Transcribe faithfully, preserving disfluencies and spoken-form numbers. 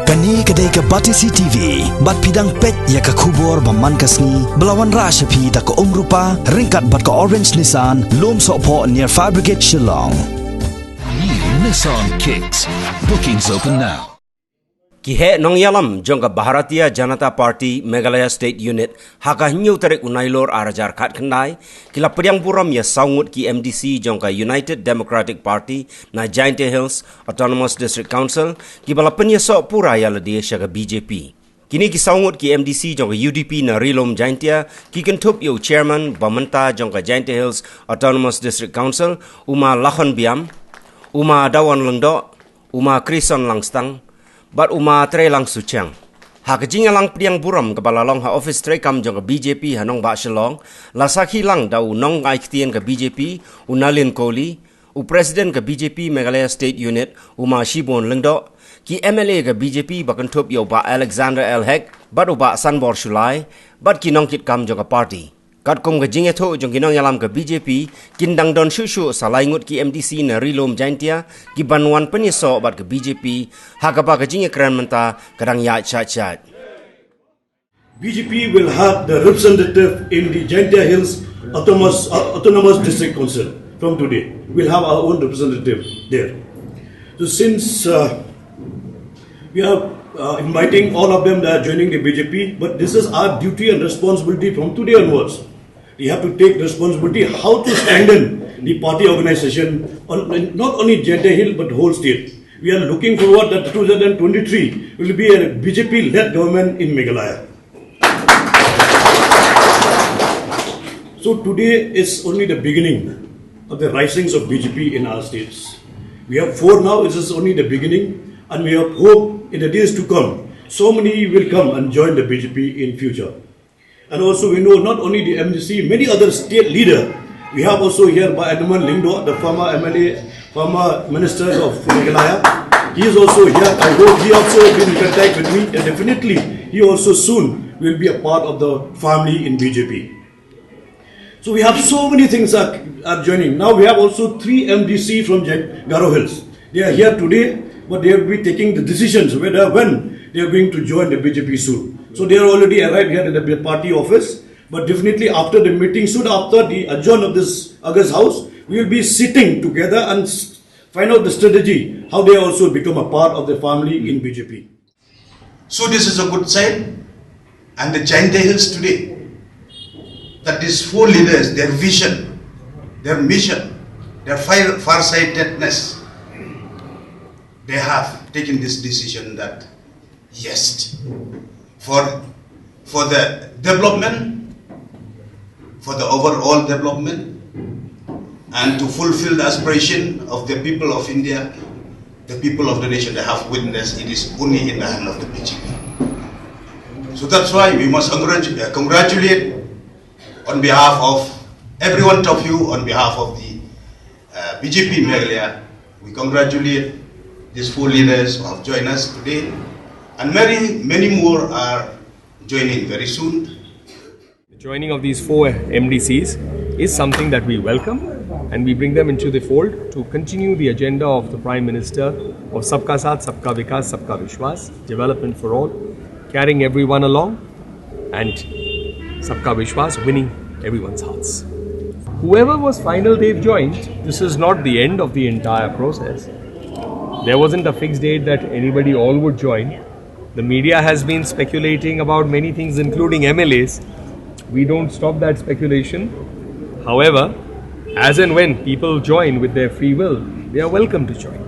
Kane ka dei ka Batesi T V, bad phi dang peit ïa ka khubor ba man ka sngi, ba la wanrah sha phi da ka Umrupa, ryngkat bad ka Orange Nissan, Lum Sohphoh near Fire Brigade Shillong. New Nissan Kicks. Bookings open now. Ki heh nongïalam jong ka Bharatiya Janata Party Meghalaya State Unit ha ka hynñiew tarik u Nailur ar hajar khatkhyndai, ki la pdiang burom ïa saw ngut ki M D C jong ka United Democratic Party na Jaintia Hills Autonomous District Council, kiba la pynïasoh pura ïa lade sha ka B J P. Kine ki saw ngut ki M D C jong ka U D P na Ri-lum Jaintia, ki kynthup ïa u Chairman ba mynta jong ka Jaintia Hills Autonomous District Council, u Ma Lakhon Biam, u Ma Dawon Lyngdoh, u Ma Krison Langstang, bad u Ma Treilang Suchiang. Ha ka jingïalang pdiang burom kaba la long ha office treikam jong ka B J P ha Nongbah Shillong, la sakhi lang da u nongai ktien ka B J P, u Nalin Kohli, u President ka B J P Meghalaya State Unit, u Ma Shibun Lyngdoh, ki M L A ka B J P ba kynthup ïa u Bah Alexander L Hek, bad u Bah Sanbor Shullai, bad ki nongkitkam jong ka party. Katkum ka jingïathuh jong ki nongïalam ka B J P, kin dang don shuh shuh sa lai ngut ki M D C na Ri-lum Jaintia, kiban wan pynïasoh bad ka B J P, ha kaba ka jingïakren mynta ka dang ïaid shaid shaid. B J P will have the representative in the Jaintia Hills Autonomous, uh, Autonomous District Council from today. We'll have our own representative there. So since uh, we are uh, inviting all of them that are joining the B J P, but this is our duty and responsibility from today onwards. We have to take responsibility how to strengthen the party organization, on, not only Jaintia Hill but whole state. We are looking forward that two thousand twenty-three will be a B J P-led government in Meghalaya. So today is only the beginning of the risings of B J P in our states. We have four now, this is only the beginning, and we have hope in the days to come, so many will come and join the B J P in future. And also we know not only the M D C, many other state leader. We have also here Bah Edmund Lyngdoh, the former M L A, former minister of Meghalaya. He is also here. I hope he also will be in contact with me. And definitely, he also soon will be a part of the family in B J P. So we have so many things are, are joining. Now we have also three M D C from Jan- Garo Hills. They are here today, but they will be taking the decisions whether when they are going to join the B J P soon. So they are already arrived here at the party office. But definitely after the meeting, soon after the adjourn of this August House, we will be sitting together and s- find out the strategy, how they also become a part of the family in B J P. So this is a good sign. And the Jaintia Hills today, that these four leaders, their vision, their mission, their far- farsightedness, they have taken this decision that yes, for, for the development, for the overall development, and to fulfill the aspiration of the people of India, the people of the nation, they have witnessed it is only in the hand of the B J P. So that's why we must congratu- uh, congratulate on behalf of every one of you, on behalf of the uh, B J P Meghalaya. We congratulate these four leaders who have joined us today, and many, many more are joining very soon. The joining of these four M D Cs is something that we welcome, and we bring them into the fold to continue the agenda of the Prime Minister of Sabka Saath, Sabka Vikas, Sabka Vishwas, development for all, carrying everyone along, and Sabka Vishwas, winning everyone's hearts. Whoever was final, they've joined. This is not the end of the entire process. There wasn't a fixed date that anybody all would join. The media has been speculating about many things, including M L As. We don't stop that speculation. However, as and when people join with their free will, they are welcome to join.